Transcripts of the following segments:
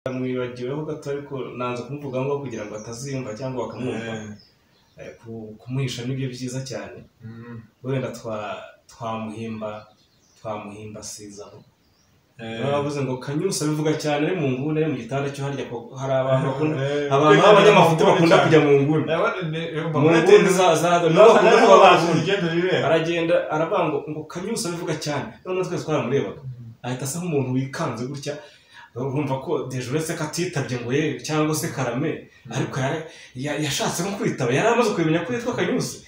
Mwibagiweho gato, ariko nanze kumuvuga ngo kugira ngo ataziyumva cyangwa bakamwumva. Kumuhisha nibyo byiza cyane. Wenda twamuhimba sizaho. Bavuze ngo Kanyusa bivuga cyane ari mu nguni, ari mu gitanda cyo harya, ko hari abantu bakunda, abantu b'abanyamafuti bakunda kujya mu nguni, mu nguni za nibo bakunda kuba mu nguni. Aragenda aravuga ngo Kanyusa bivuga cyane, noneho twese twaramurebaga ahita asa nk'umuntu wikanze gutya. Urumva ko déjà uretse ko atitabye ngo ye cyangwa se karame, ariko yashatse nko kwitaba, yari amaze kubimenya ko yitwa Kanyusa.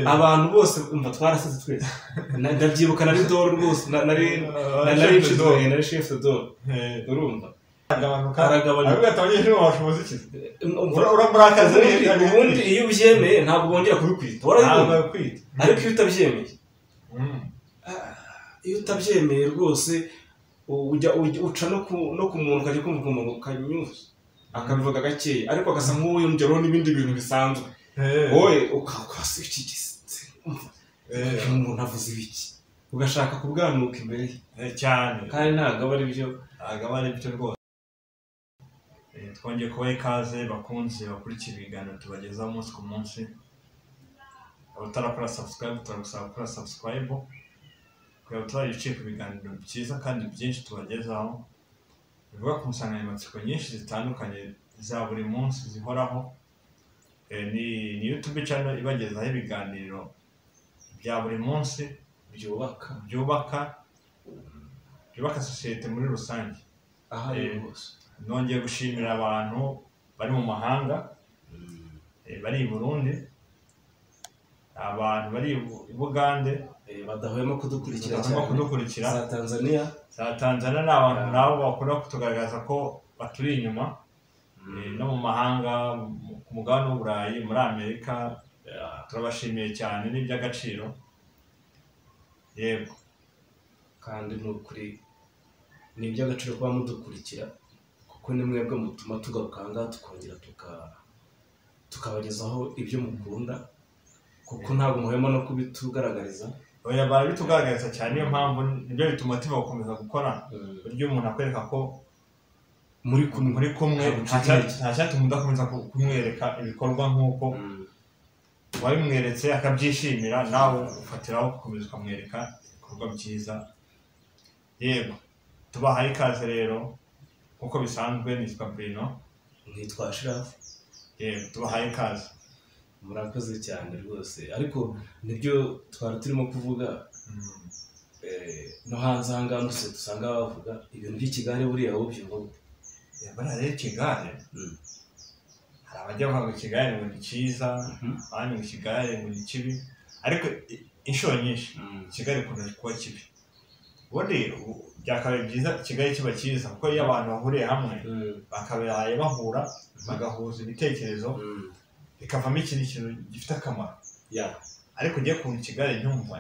Abantu bose umva twarasetse twese. Ndabyibuka nari doro rwose, nari nshinzwe, nari chef de doro, urumva aragabanyuka. Ariko abanyeshuri babasha umuziki uramurakaza. Ubundi iyo ubyemeye ntabwo bongera kubikwita, warabibona. Ntabwo kwita. Ariko iyo utabyemeye, iyo utabyemeye rwose ujya uca no ku muntu, ukajya kumva umuntu Kanyusa akabivuga gakeya, ariko agasa nk'uwiyongeraho n'ibindi bintu bisanzwe, wowe ukasa iki gise, umva uyu muntu avuze ibiki, ugashaka kubwanuka imbere ye. Cyane. Kandi ntabwo aba ari byo. Ntabwo aba ari byo rwose. Twongeye kubaha ikaze bakunze bakurikira ibiganiro tubagezaho umunsi ku munsi. Abatarakora subscribe, turagusaba gukora subscribe kugira ngo tuzajya ucika ibiganiro byiza kandi byinshi tubagezaho bivuga ku nsanganyamatsiko nyinshi zitandukanye za buri munsi zihoraho. Ni YouTube channel ibagezaho ibiganiro bya buri munsi byubaka, byubaka sosiyete muri rusange. Aho ari hose. Nongeye gushimira abantu bari mu mahanga, bari i Burundi, abantu bari i Bugande badahwema kudukurikira badahwema cyane, kudukurikira, za Tanzania. Za Tanzania ni abantu nabo bakunda kutugaragaza ko baturi inyuma. No mu mahanga, ku mugabane w'Uburayi, muri Amerika, turabashimiye cyane, ni iby'agaciro, yego. Kandi ni ukuri ni iby'agaciro kuba mudukurikira, kuko ni mwebwe mutuma tugaruka aha ngaha tukongera tukabagezaho ibyo mukunda, kuko ntabwo muhwema no kubitugaragariza. Oya, barabitugaragariza cyane, niyo mpamvu nibyo bituma tuba gukomeza gukora. Buryo umuntu akwereka ko muri kumwe, muri kumwe, ntabwo nta ucika intege. Nta cyatuma udakomeza kumwereka ibikorwa nk'uko wabimweretse akabyishimira, nawe ufatiraho gukomeza ukamwereka ibikorwa byiza. Yego, tubahaye ikaze rero nk'uko bisanzwe, nitwa Bruno. Nitwa Shirafu. Yego, tubahaye ikaze. Murakoze cyane rwose, ariko nibyo twari turimo kuvuga. No hanze aha ngaha hose dusanga bavuga ibintu by'ikigare, buriya wowe ubyumva gute? Buriya rero ikigare, hari abajya bavuga ngo ikigare ngo ni cyiza, abandi ngo ikigare ngo ni kibi, ariko inshuro nyinshi ikigare gikunda kuba kibi. Ubundi byakabaye byiza ikigare kiba cyiza, kuko iyo abantu bahuriye hamwe, bakabaye bahura bagahuza ibitekerezo, bikavamo ikindi kintu gifite akamaro. Ariko ugiye kuntu ikigare ntumva,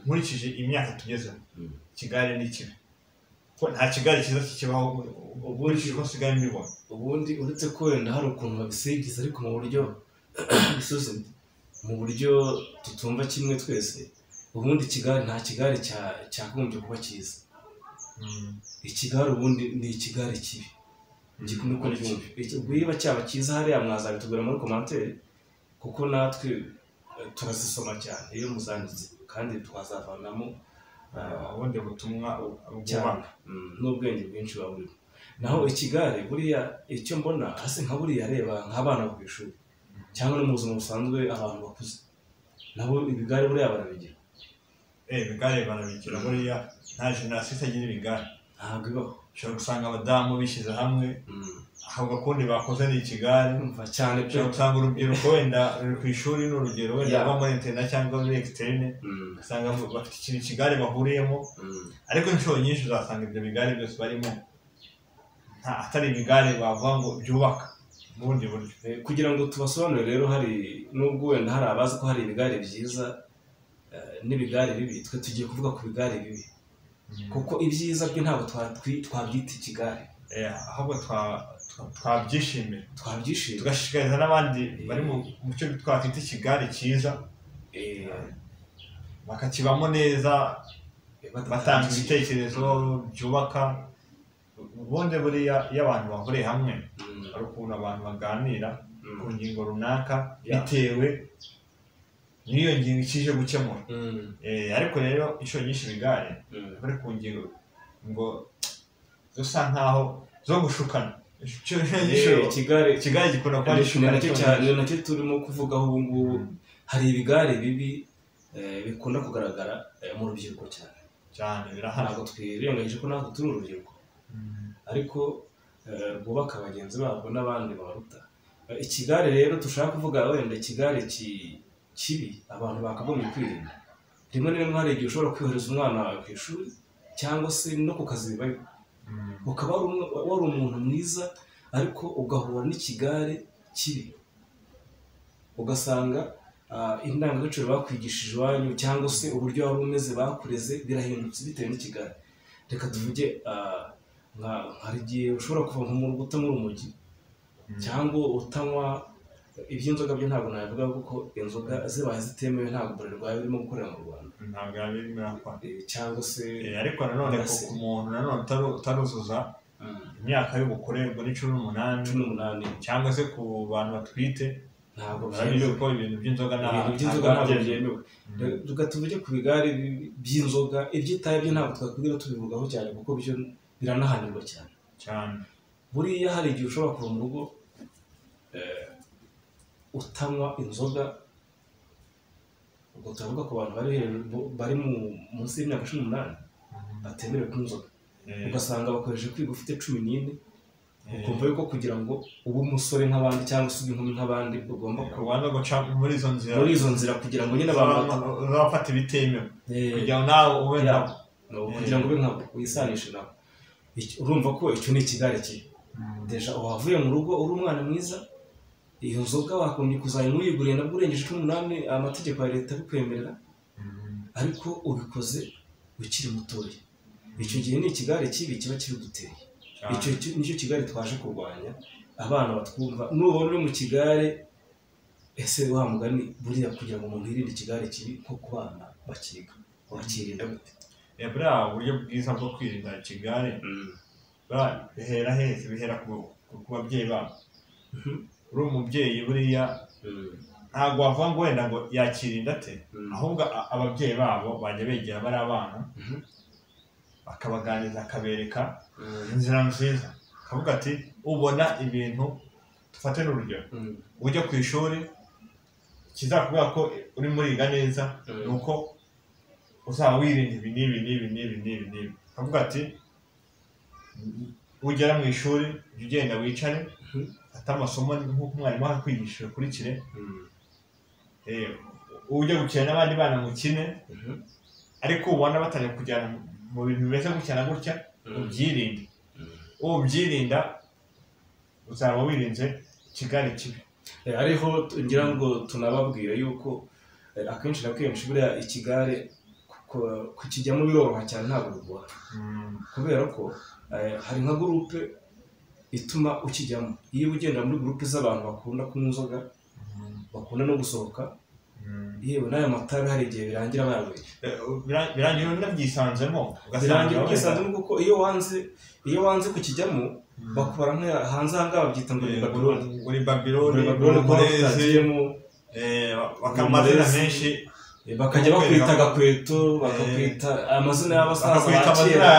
nkurikije imyaka tugezemo, ikigare ni kibi, ko nta kigare cyiza kikibaho ukurikije uko nsigaye mbibona. Ubundi uretse ko wenda hari ukuntu babisigiza, ariko mu buryo bisuzumye, mu buryo tutumva kimwe twese, ubundi ikigare, nta kigare cyagombye kuba cyiza. Ikigare ubundi ni ikigare kibi. Niko Ni mbyumva. Ubwo niba cyaba cyiza hariya mwazabitubwira muri commentaire, kuko natwe turazisoma cyane iyo muzanditse, kandi twazavanamo ubundi butumwa cyane bwubaka. N'ubwenge bwinshi buba burimo. Naho ikigare buriya icyo mbona hasi, nka buriya reba nk'abana ku ishuri cyangwa no mu buzima busanzwe, abantu bakuze nabo ibigare buriya barabigira. Ibigare barabigira buriya, nta génération itagira ibigare. Ntabwo ibaho. Ushobora gusanga abadamu bishyize hamwe, ako gakundi bakoze ni ikigare. Umva cyane pe. Ushobora gusanga urubyiruko wenda ruri ku ishuri, ni urugero, wenda ruba muri internat cyangwa muri externe, usanga bafite ikintu ikigare bahuriyemo. Ariko inshuro nyinshi uzasanga ibyo bigare byose barimo atari ibigare bavuga ngo byubaka mu bundi buryo. Kugira ngo tubasobanurire rero, hari nubwo wenda hari abazi ko hari ibigare byiza n'ibigare bibi, twe tugiye kuvuga ku bigare bibi, kuko ibyiza byo ntabwo twabyita ikigare. Ahubwo twabyishimira. Twabyishimira. Tugashishikariza n'abandi bari mu cyo twakwita ikigare cyiza, bakakibamo neza, batanga ibitekerezo byubaka. Ubundi buriya iyo abantu bahuriye hamwe hari ukuntu abantu baganira ku ngingo runaka bitewe n'iyo ngingo ikije gukemura. Ariko rero inshuro nyinshi ibigare bari ku ngingo ngo zisa nkaho zo gushukana. Ikigare gikunda kuba gishukana cyane, nacyo turimo kuvugaho ubu ngubu. Hari ibigare bibi bikunda kugaragara mu rubyiruko cyane cyane, birahari. Ntabwo twirengagije ko natwe turi urubyiruko, ariko rwubaka bagenzi babo n'abandi baruta. Ikigare rero dushaka kuvuga wenda ikigare kibi abantu bakagombye kwirinda. Rimwe na rimwe hari igihe ushobora kwihereza umwana wawe ku ishuri cyangwa se no ku kazi bibayo, ukaba wari umuntu mwiza ariko ugahura n'ikigare kibi, ugasanga indangagaciro bakwigishije iwanyu cyangwa se uburyo wari umeze bakureze birahindutse bitewe n'ikigare. Reka tuvuge hari igihe ushobora kuva nko mu rugo utanywa urumogi cyangwa utanywa iby'inzoga, byo ntabwo nabivuga kuko inzoga zibaye zitemewe ntabwo Bralirwa irimo gukorera mu Rwanda, ntabwo yaba irakora. Cyangwa se ariko nanone ku muntu nanone utaruzuza imyaka y'ubukure ubwo ni 18 cyangwa se ku bantu batwite ntabwo byemewe ko ibintu by'inzoga ntabwo byemewe. Reka tuvuge ku bigare by'inzoga, iby'itabi byo ntabwo twakwiriye tubivugaho cyane kuko byo biranahanirwa cyane cyane. Buriya hari igihe ushobora kuva mu rugo utanywa inzoga, ubwo turavuga ku bantu bari munsi y'imyaka 18 batemerewe kunywa inzoga, ugasanga bakoresheje kwiga ufite 14, ukumva yuko kugira ngo ube umusore nk'abandi cyangwa se ube inkumi nk'abandi ugomba kubanza guca muri izo nzira kugira ngo nyine abantu bazafata ibitemewe kugira ngo nawe ube nkabo, kugira ngo ube nkabo wisanishe nabo. Urumva ko icyo ni ikigare kibi. Deja wavuye mu rugo uri umwana mwiza, iyo nzoga wagombye kuzayinywa uyiguriye nabwo urengeje 18 amategeko ya leta abikwemerera, ariko ubikoze ukiri mutoya. Icyo gihe ni ikigare kibi kiba kibiguteye. Icyo nicyo kigare twaje kurwanya. Abana batwumva, nubona uri mu kigare, ese wa mugani buriya kugira ngo umuntu yirinde ikigare kibi nko ku bana bakiga wakirinda gute? Buriya uburyo bwiza bwo kwirinda ikigare bihera heza, bihera ku babyeyi babo. Uri umubyeyi buriya ntabwo wavuga ngo wenda ngo yakirinda ate, ahubwo ababyeyi babo bajya begera bari abana bakabaganiriza, akabereka inzira nziza, akavuga ati ubona ibintu. Dufate n'urugero, ujya ku ishuri kizakubwira ko uri muriga neza ni uko uzaba wirinda ibi n'ibi n'ibi n'ibi n'ibi n'ibi. Akavuga ati ugera mu ishuri jya ugenda wicare ufate amasomo nk'uko umwarimu akwigishije ukurikire, ujya gukina n'abandi bana mukine, ariko ubona batangiye kujyana mu bintu bimeze gutya na gutya ubyirinde. Ubyirinda uzaba wirinze ikigare kibi. Ariho ngira ngo tunababwira yuko akenshi na kenshi buriya ikigare kukijyamo biroroha cyane, ntabwo bigora, kubera ko hari nka gurupe ituma ukijyamo. Iyo ugenda muri gurupe z'abantu bakunda kunywa inzoga, bakunda no gusohoka, yewe n'aya matabi hari igihe birangira bayanyweye, birangira unabyisanzemo, birangira ubyisanzemo kuko iyo wanze kukijyamo bakubara nka hanze aha ngaha babyita ngo ni Babylon, uri Babylon, bakamazina menshi, bakajya bakwita gakweto, bakakwita amazina y'abasaza ba kera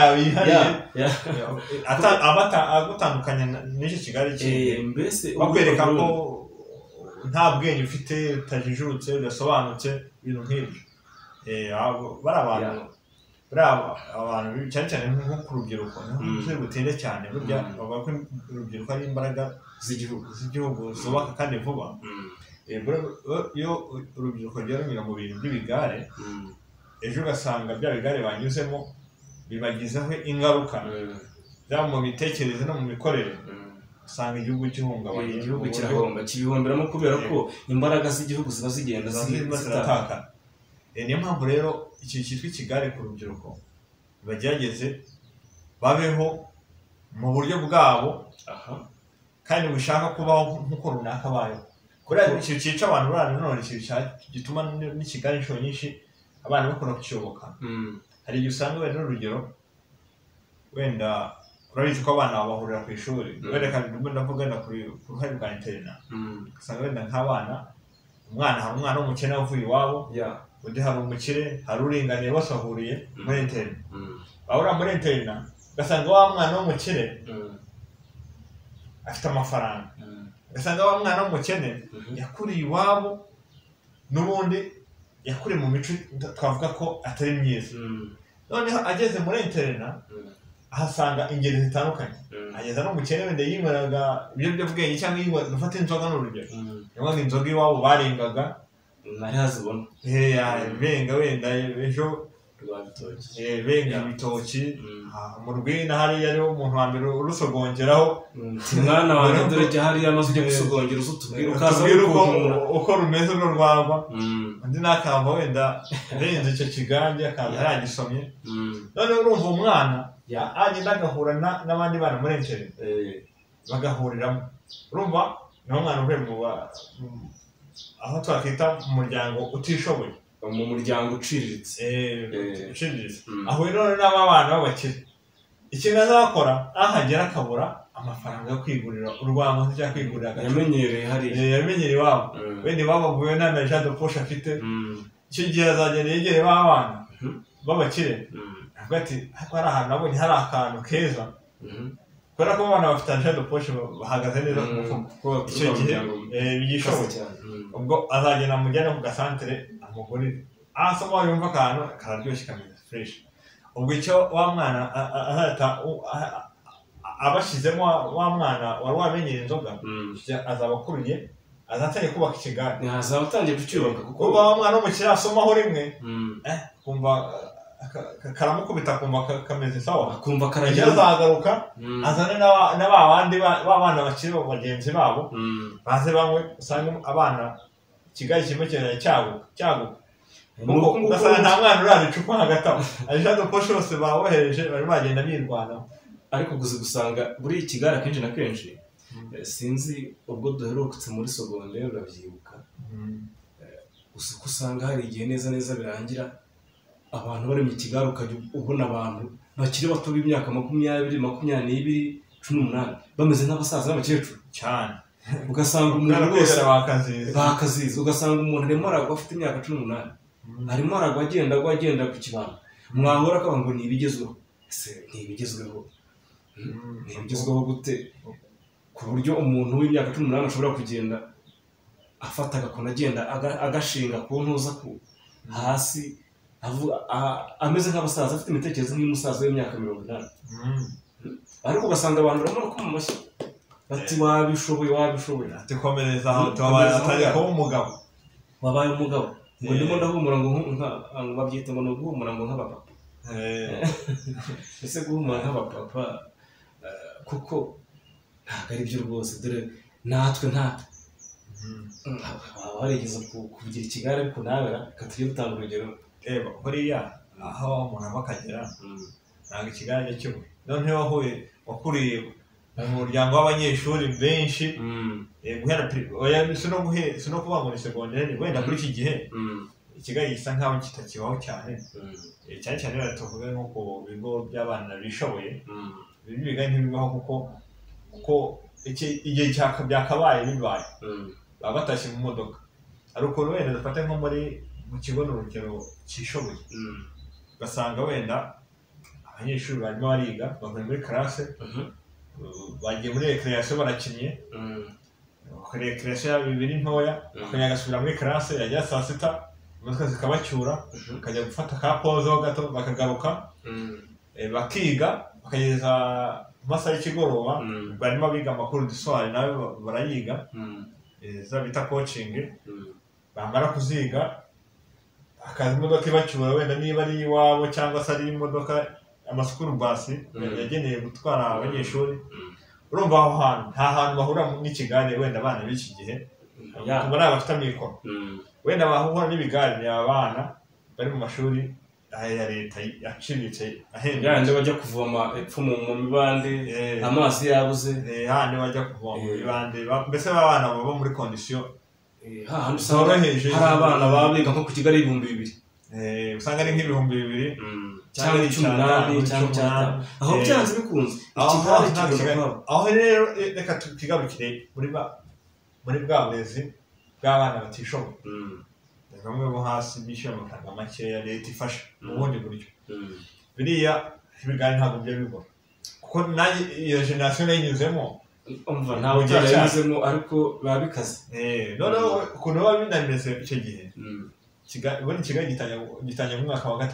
agutandukanya n'icyo kigare kibi, mbese bakwereka ko nta bwenge ufite, utajijutse, udasobanutse, ibintu nk'ibyo. Bari abantu cyane cyane nko ku rubyiruko niho butinde cyane. Burya bavuga ko urubyiruko ari imbaraga z'igihugu zubaka kandi vuba. Iyo urubyiruko rugera runyura mu bintu by'ibigare, ejo ugasanga bya bigare banyuzemo bibagizeho ingaruka byaba mu mitekerereze no mu mikorere, usanga igihugu gihungabanye, igihugu kirahomba, kibihomberamo kubera ko imbaraga z'igihugu ziba zigenda zitakara. Niyo mpamvu rero ikintu cyitwa ikigare ku rubyiruko, bagerageze babeho mu buryo bwabo kandi bushaka kubaho nk'uko runaka bayeho. Kuriya ikintu cyica abantu buriya nanone ikintu gituma n'ikigare inshuro nyinshi abana bakunda kukiyoboka. Hari igihe usanga wenda n'urugero wenda Urabizi ko abana bahurira ku ishuri, wenda ndimo ndavuga ku ruhare rwa interina, ugasanga wenda nk'abana, umwana hari umwana w'umukene wavuye iwabo, undi hari umukire, hari uringaniye, bose bahuriye muri interina. Bahurira muri interina, ugasanga wa mwana w'umukire afite amafaranga, ugasanga wa mwana w'umukene yakuriye iwabo, n'ubundi yakuriye mu mico twavuga ko atari myiza. Noneho ageze muri interina ahasanga ingeri zitandukanye, ageza n'umukene wenda yinyweraga ibiyobyabwenge cyangwa yinywa, dufate inzoga n'urugero, yanywaga inzoga iwabo barengaga, nari hazibona, benga wenda ejo benga ibitoki mu rwina, hariya ariho umuntu wa mbere urusogongeraho, mwana wanjye dore jya hariya maze ujya gusogongera uzutubwira ukaza uko rumeze n'urwagwa, undi nakamba wenda renze icyo kigange akaza yagisomye. Noneho urumva umwana agenda agahura n'abandi bana muri interina bagahuriramo, urumva niwo mwana uvuye mu aho twakwita mu muryango utishoboye, mu muryango uciriritse, ahuye none n'abana b'abakire. Ikintu azakora ahagera akabura amafaranga yo kwigurira urwagwa cyangwa kwigurira agacupa yamenyereye hariya, yamenyereye iwabo, wenda iwabo avuye nta na jado poshe afite. Icyo gihe azagenda yegere ba bana b'abakire, avuga ati ariko hari ahantu nabonye hari akantu keza, kubera ko abana bafite argent de poche bahagaze neza ku mufuka, icyo gihe bigishoboye. Ubwo azagenda amujyane ku gasantere amugurire, asoma yumva akantu kararyoshye kameze fresh. Ubwo icyo wa mwana azahita abashyizemo, wa mwana wari wamenyera inzoga azaba akuriye, azatangiye kubaka ikigare, azaba atangiye kucyubaka, kuko wa mwana w'umukire asomaho rimwe kumva karamukubita, kumva kameze sawa, akumva karagira, azagaruka azane n'aba bandi b'abana bakiri bagenzi babo, baze banywe, usanga abana ikigare kimwe kirajya cyaguka, ugasanga nta mwana uraza icupa hagati aho, argent de poche bose babohereje barimo bagenda birwanaho. Ariko gusa gusanga buri ikigare akenshi na kenshi, sinzi ubwo duherutse muri secondaire urabyibuka, gusa uko usanga hari igihe neza neza birangira abantu bari mu kigare, ukajya ubona abantu bakiri bato b'imyaka 20, 22, 18 bameze nk'abasaza n'abakecuru cyane, ugasanga umuntu rwose bakaziza, ugasanga umuntu arimo aragwa afite imyaka 18, arimo aragwa agenda ku kibando, mwahora akavuga ngo ni ibigezweho. Ese ni ibigezweho? Ni ibigezweho gute ku buryo umuntu w'imyaka 18 ashobora kugenda afata agakona agenda agashinga ku ntuza ku hasi, ameze nk'abasaza, afite imitekerereze nk'umusaza w'imyaka 80, ariko ugasanga abantu barimo mu mashyi bati wabishoboye, wabishoboye, ati komereza aho, atangiye kuba umugabo, wabaye umugabo, ngo ndimo ndahumura ngo babyita ngo ni uguhumura ngo nk'abapapa. Ese guhumura nk'abapapa kuko ntabwo ari byo rwose, dore natwe nta waba warigeze kugira ikigare ariko nawe reka tujye dutanga urugero. Reba buriya aho umuntu ava akagera ntabwo ikigare kimwe. Noneho wahuye wakuriye mu muryango w'abanyeshuri benshi, guhera si no kuvuga ngo ni segonderi, wenda kuri iki gihe ikigare gisa nkaho kitakibaho cyane, cyane cyane wenda tuvuge nko ku bigo by'abana bishoboye, ibi bigare ntibibaho kuko igihe byakabaye bibaye baba batashye mu modoka. Hari ukuntu wenda dufate nko muri mu kigo ni urugero cyishoboye, ugasanga wenda abanyeshuri barimo bariga, bavuye muri classe, bagiye muri recreation barakinnye, recreation yabo ibiri ntoya, bakongera bagasubira muri classe, yagera saa sita imodoka zikabacyura, bakajya gufata ka pause ho gato, bakagaruka bakiga bakageza mu masaha y'ikigoroba, barimo biga amakuru du soir nayo barayiga, za bita coaching, bamara kuziga akaza imodoka ibacyura, wenda niba ari iwabo cyangwa se ari imodoka amasukuru basi yageneye gutwara abanyeshuri. Urumva aho hantu nta hantu bahura n'ikigare wenda abana b'iki gihe tubona abafite amikoro, wenda bahura n'ibigare ni abana bari mu mashuri ya leta aciriritse ahenze, yandi bajya kuvoma epfo mu mibande amazi yabuze, handi bajya kuvoma mu mibande, mbese abana baba muri condition hahandi usanga hari abana baba biga nko ku Kigali 2000. Usanga ari nk'2000 cyangwa 18 cyangwa 5 aho byanze bikunze ikigare kigomba. Aho rero reka tukigarukire muri bwa burezi bw'abana batishoboye, bamwe bo hasi bishyura amafaranga makeya leta ifasha mu bundi buryo. Biriya ibigare ntabwo bijya bigora kuko nanjye iyo generasiyo nayinyuzemo. Umva ntawe utarayinyuzemo ariko biba bikaze. Noneho ukuntu biba binameze icyo gihe, ubundi Kigali gitangira mu mwaka wa 3,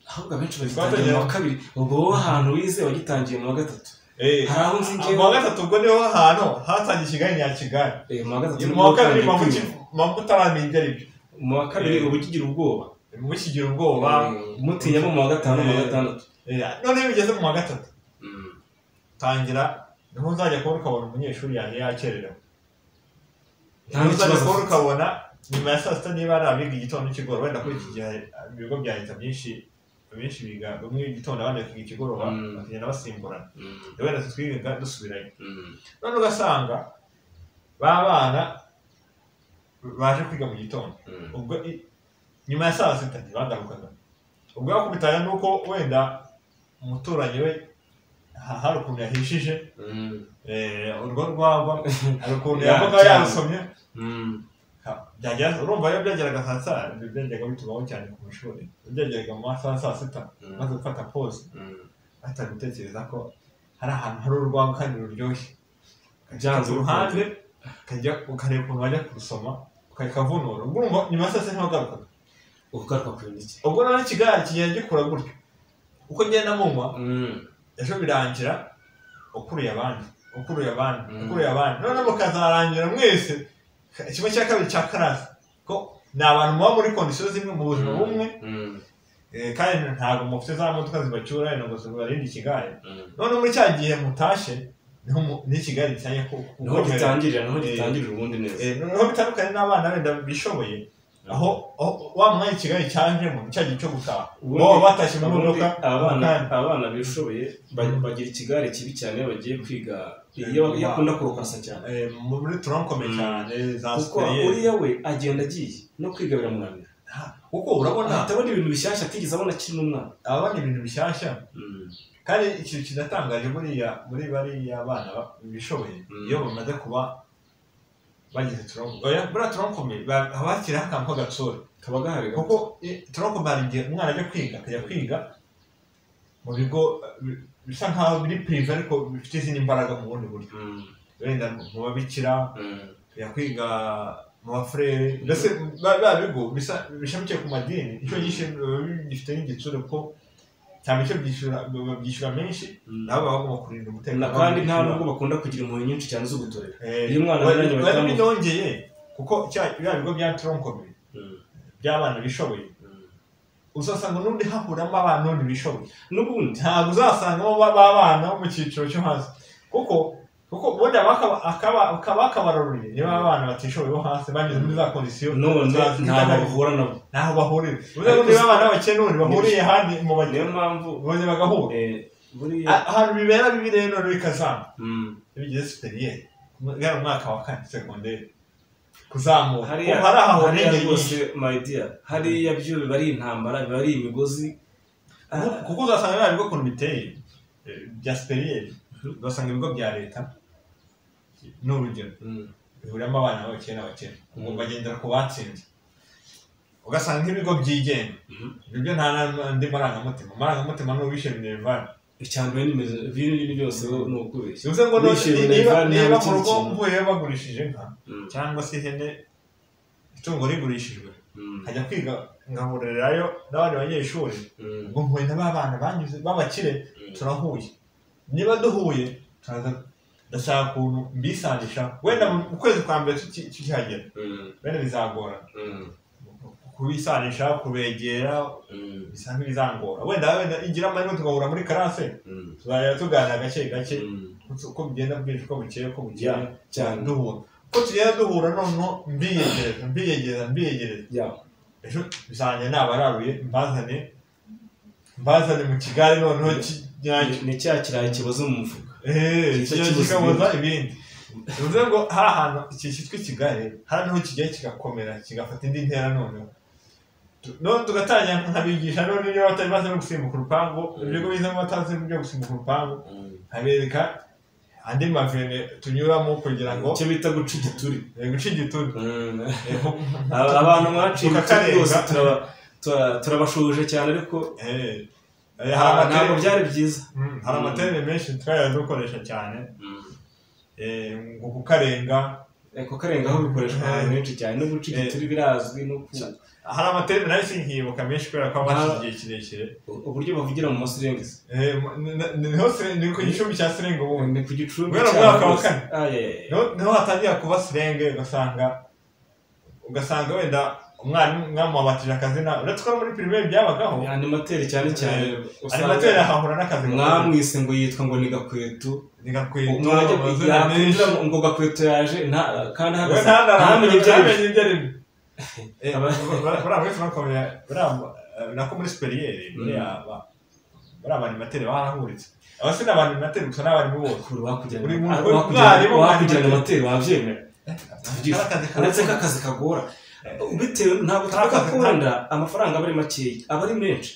ahubwo abenshi bagitangira mu wa 2. Ubwo wowe ahantu wize wagitangiye mu wa 3. Hari aho nzi ngewe mu wa 3 ubwo niho hantu hatangiye Kigali nya Kigali. Mu wa 3 mu wa 2 mutaramenya ibyo ari byo. Mu wa 2 uba ukigira ubwoba, mukigira ubwoba mutinyamo mu wa 5 mu wa 6. Noneho bigeze mu wa 3 tangira niho uzajya kubona ukabona umunyeshuri yaje yakererewe, uzajya kubona ukabona nyuma ya saa sita niba ari abiga igitondo n'ikigoroba. Wenda kuri iki gihe ibigo bya leta byinshi abenshi biga bamwe igitondo abandi bakiga ikigoroba, bakagenda basimburana. Wenda twiga dusubirayo, none ugasanga ba bana baje kwiga mu gitondo, ubwo nyuma ya saa sita ntibagarukaga. Ubwo bakubitana nuko wenda umuturanyi we hari ukuntu yahishije urwo rwagwa, hari ukuntu yabaga yarusomye. Urumva iyo byageraga saa sita byajyaga bitubaho cyane ku mashuri, byageraga mu masaha saa sita maze gufata pause bahita gutekereza ko hari ahantu hari urwagwa kandi ruryoshye, byanze uruhande ukajya ukareba ukuntu bajya kurusoma ukakavunura. Ubwo urumva nyuma ya saa sita ntibagarukaga. Ugaruka ku iki? Ubwo noneho ikigare kigenda gikura gutyo uko ngenda munywa, ejo birangira ukuruye abandi, ukuruye abandi, ukuruye abandi, noneho mukazarangira mwese kimwe cya kabiri cya karasi ko ni abantu muba muri kondisiyo zimwe mu buzima bumwe, kandi ntabwo mufite za modoka zibacyura ngo zibarinde ikigare. None muri cya gihe mutashye niho n'ikigare gitangiye niho gitangirira, niho gitangirira ubundi neza. Noneho bitandukanye n'abana wenda bishoboye, aho wa mwanya ikigare cyanjemo cya gihe cyo gutaha bo batashye mu modoka. Abana bishoboye bagira ikigare kibi cyane iyo bagiye kwiga, iyo akunda kurokasa cyane muri tronc-commun cyane za kuko uriya we agenda agiye no kwiga biramunanira, kuko urabona atabona ibintu bishyashya atigeze abona akiri n'umwana, abona ibintu bishyashya. Kandi ikintu kinatangaje buriya muri bariya bana bishoboye iyo bamaze kuba bagize buriya tronc-commun bakiriho akantu k'agatsura kaba gahari, kuko tronc-commun hari igihe umwana ajya kwiga akajya kwiga mu bigo bisa nkaho biri prive ariko bifite izindi mbaraga mu bundi buryo, wenda mu babikira, kujya kwiga mu bafurere, mbese ba bigo bishamikiye ku madini inshuro nyinshi bifite n'igitsure kuko cyane icyo byishyura menshi, nabo baba bagomba kurinda umutekano, kandi nta nubwo bakunda kugira impuhwe nyinshi cyane zo gutorera. Iyo umwana ananiranye bahita binongeye, kuko bya bigo bya tronc-commun by'abana bishoboye uzasanga n'undi hahuramo abana n'undi bishoboye, n'ubundi ntabwo uzasangamo b'abana bo mu cyiciro cyo hasi, kuko ubundi abakabaruriye niba abana batishoboye bo hasi banyuze muri za kondisiyo none ntaho bahura nabo, ntaho bahurira. Niba abana b'abakene n'ubundi bahuriye ahandi mu bakene, niyo mpamvu bongera bagahura ahantu bibera bibi rero none bikazamba iyo bigeze superiere guhera mu mwaka wa 4 segonderi kuzamuka hariya rwose my dear, hariya byo biba ari intambara, biba ari imigozi, kuko uzasanga biriya bigo ukuntu biteye bya superiere, ugasanga ibigo bya leta ni urugero bihuriramo abana b'abakene n'abakene, ubwo bagendera ku batsinze. Ugasanga nk'ibigo byigenga ibyo nta n'andi marangamutima, amarangamutima ni uwishe minerivare icyambere n'ibindi byose ni ukubeshya. Bivuze ngo niba mu rugo mvuyeyo bagurishije inka cyangwa se ihene, itungo rigurishijwe, nkajya kwiga ngahurirayo n'abandi banyeshuri, ubwo mpuye na ba bana banyuze b'abakire turahuye, niba duhuye ndashaka ukuntu mbisanisha, wenda mu kwezi kwa mbere tukihagera wenda bizagorana kubisanisha, kubegera bisa nk'ibizangora, wenda igira amahirwe tugahura muri karase, tuzajya tuganira gake gake uko bigenda bwije, uko bukeye, uko bukeye cyane duhura, uko tugenda duhura noneho mbiyegereza ejo bizanjye nabararuye mbazane mu kigare noneho ni cya kirayi kiboze mu mufuka, kikaboza ibindi. Bivuze ngo hari ahantu iki cyitwa ikigare, hari niho kijya kigakomera kigafata indi ntera noneho. None tugatangira nkabigisha none niyo batari bazi no gusimbuka urupangu, ibigo bizamo batazi ibyo gusimbuka urupangu, nkabereka andi mavene tunyuramo kugira ngo icyo bita guca igituri. Guca igituri. Abantu mwaciye igituri rwose turabashuje cyane, ariko ntabwo byari byiza. Hari amaterere menshi twajya dukoresha cyane, ngo kukarenga. Kukarenga aho bikoreshwa ahantu henshi cyane, no guca igituri birazwi. No hari amaterere nayo sinkibuka menshi kubera ko amashize igihe kirekire. Uburyo bavugira mu masirengi ni ku gicumbi cya sirenge, ubundi ni ku gicumbi cya mwaka wa kane niho hatangira kuba sirenge, ugasanga wenda umwarimu mwamubatije akazina, uretse ko muri primaire byabagaho. Animateri cyane cyane, animateri ahahura n'akazi. Mwamwise ngo yitwa ngo ni Gakweto, ni Gakweto, ngo Gakweto yaje kandi ahagaze ntamenye ibyo ari byo. Nako muri superiere buriya abanimateri barahuritse. Aba si n'abanimateri gusa, n'abarimu bose. Wakugira animateri wabyemera, uretse ko akazi kagora bitewe ntabwo tuvuga ko wenda amafaranga aba ari makeya, aba ari menshi,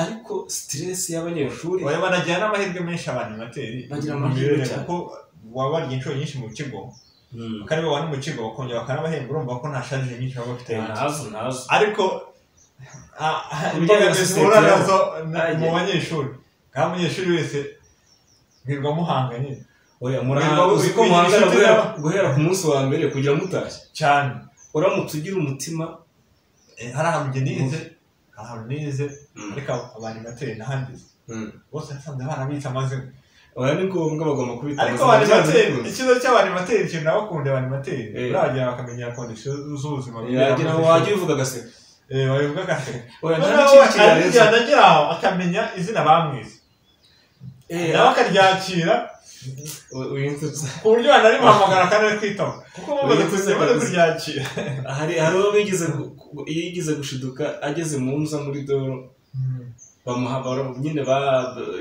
ariko stress y'abanyeshuri. Banagira n'amahirwe menshi abanimateri, bagira amahirwe cyane kuko waba warya inshuro nyinshi mu kigo, kandi baba mu kigo bakongera bakanabahemba, urumva ko nta charge nyinshi baba bafite. Nazo ariko imbogamizi uhura nazo mu banyeshuri, kandi umunyeshuri wese mwirwa muhanga nyine. Oya, uzi ko muhangana guhera ku munsi wa mbere kugira mutashye cyane. Uramutse ugira umutima. Hari ahantu njye nize, ariko abanimateri nahangize bose nasanze barabitse amazina. Oya, ni ngombwa, bagomba kubita. Ariko abanimateri, ikibazo cy'abanimateri ikintu nabakunda abanimateri, uragera bakamenya kondisiyo z'ubuzima. Yagira ngo wajya ubivuga agaseka. Wabivuga agaseka. Oya, nta n'ikindi kirenze. Agera aho akamenya izina bamwise, nawe akaryakira ku buryo banarimuhamagara kandi ari kwitaba, kuko bamaze kuryakira. Hari uwo yigeze gushiduka ageze mu nza muri doro, bamuha nyine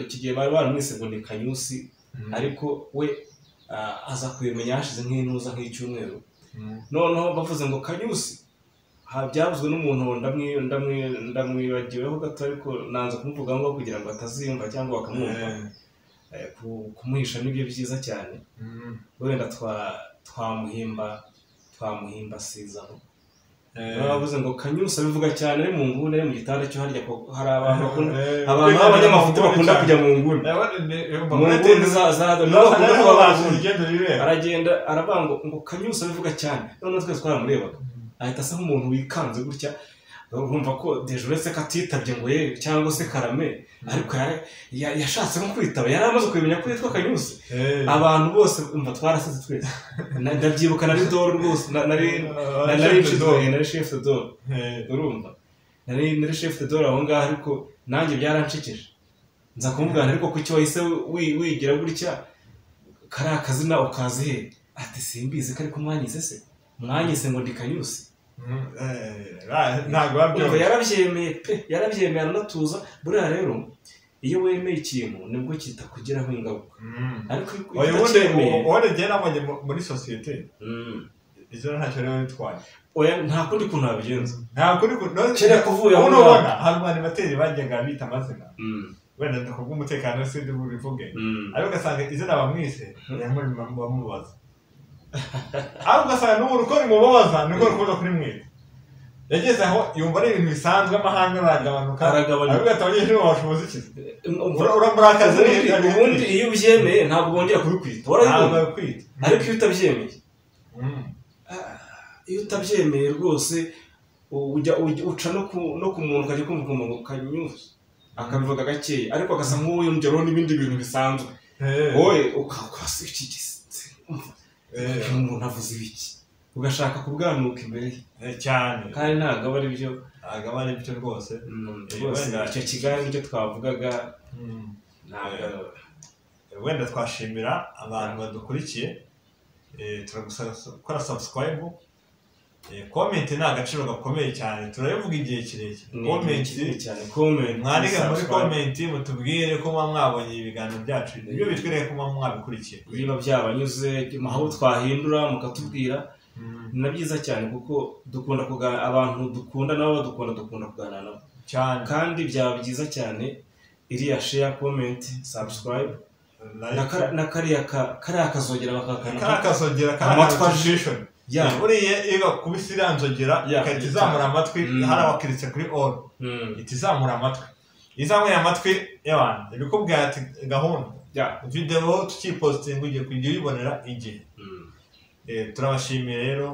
iki gihe bari baramwise ngo ni Kanyusi, ariko we aza kubimenya hashize nk'intuza nk'icyumweru. Noneho bavuze ngo Kanyusi, byavuzwe n'umuntu ndamwibagiweho gato, ariko nanze kumuvuga ngo kugira ngo ataziyumva cyangwa bakamwumva. Kumuhisha nibyo byiza cyane. Wenda twamuhimba Sizaho. Bavuze ngo Kanyusi abivuga cyane ari mu nguni, ari mu gitanda cyo harya. Hari abantu bakunda, abantu b'abanyamafuti bakunda kujya mu nguni, mu nguni za bakunda kuba bazi. Aragenda aravuga ngo Kanyusi abivuga cyane. Noneho twese twaramurebaga, ahita asa nk'umuntu wikanze gutya. Urumva ko deje uretse ko atitabye ngo ye cyangwa se karame, ariko yashatse nko kwitaba, yari amaze kubimenya ko yitwa Kanyusi. Abantu bose umva twarasetse twese. Ndabyibuka nari doro rwose, nari chef de doro, urumva nari chef de doro aho ngaho, ariko nanjye byaranshekeje. Nza kumubwira ariko kuki wahise wigira gutya, kariya kazina ukazi he? Ati simbizi ko ariko mwanyise se, mwanyise ngo ndi Kanyusi. Ntabwo yarabyemeye pe, yarabyemeye aranatuza. Buriya rero iyo wemeye ikintu nibwo kitakugiraho ingaruka, ariko iyo utacyemeye. Ubundi njye nabonye muri sosiyete izina ntacyo rero bitwaye. Oya, nta kundi kuntu wabigenza, nta kundi kuntu kereka uvuye aho. Ubona hari abanimateri bajyaga bita amazina, wenda kubw'umutekano sindi bubivuge, ariko ugasanga izina bamwise bamubaza, ariko ugasanga n'ubu uko rimubabaza niko rukuza kuri mwita. Yageze aho yumva ari ibintu bisanzwe, amahanga aragabanuka, ariko abanyeshuri babasha umuziki uramurakaza. Ubundi iyo ubyemeye ntabwo bongera kubikwita, warabibona, ariko iyo utabyemeye, iyo utabyemeye rwose ujya uca no ku muntu ukajya kumva ngo Kanyusi akabivuga gakeya, ariko agasa nk'uwiyongeraho n'ibindi bintu bisanzwe. Wowe ukasa iki umuntu avuze ibiki, ugashaka kubwanuka imbere ye cyane, kandi ntabwo aba ari byo, ntabwo aba ari byo rwose. Rwose icyo kiganiro nicyo twavugaga. Ntabwo wenda twashimira abantu badukurikiye, turagusaba gukora subscribe, comment ni agaciro gakomeye cyane, turabivuga igihe kirekire. Comment mwandike muri comment mutubwire ko muba mwabonye ibiganiro byacu, ibyo bitwereke ko muba mwabikurikiye, niba byabanyuze aho twahindura mukatubwira. Ni na byiza cyane kuko dukunda kuganira, abantu dukunda nabo badukunda, dukunda kuganira nabo cyane. Kandi byaba byiza cyane iriya share, comment, subscribe na kariya kazogera bakakana, kariya kazogera kariya notification. Buriya iyo bakubise iriya nzogera igahita izamura amatwi, hari abakiritse kuri all ihita izamura amatwi, izamuye amatwi y'abantu ibikubwira ati gahunda video tukipostinga ugiye kujya uyibonera igihe. Turabashimiye rero,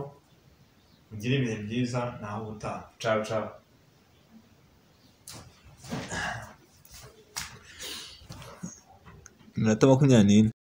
mugire ibihe byiza, naho ubutaha. Ciao ciao. Iminota 24.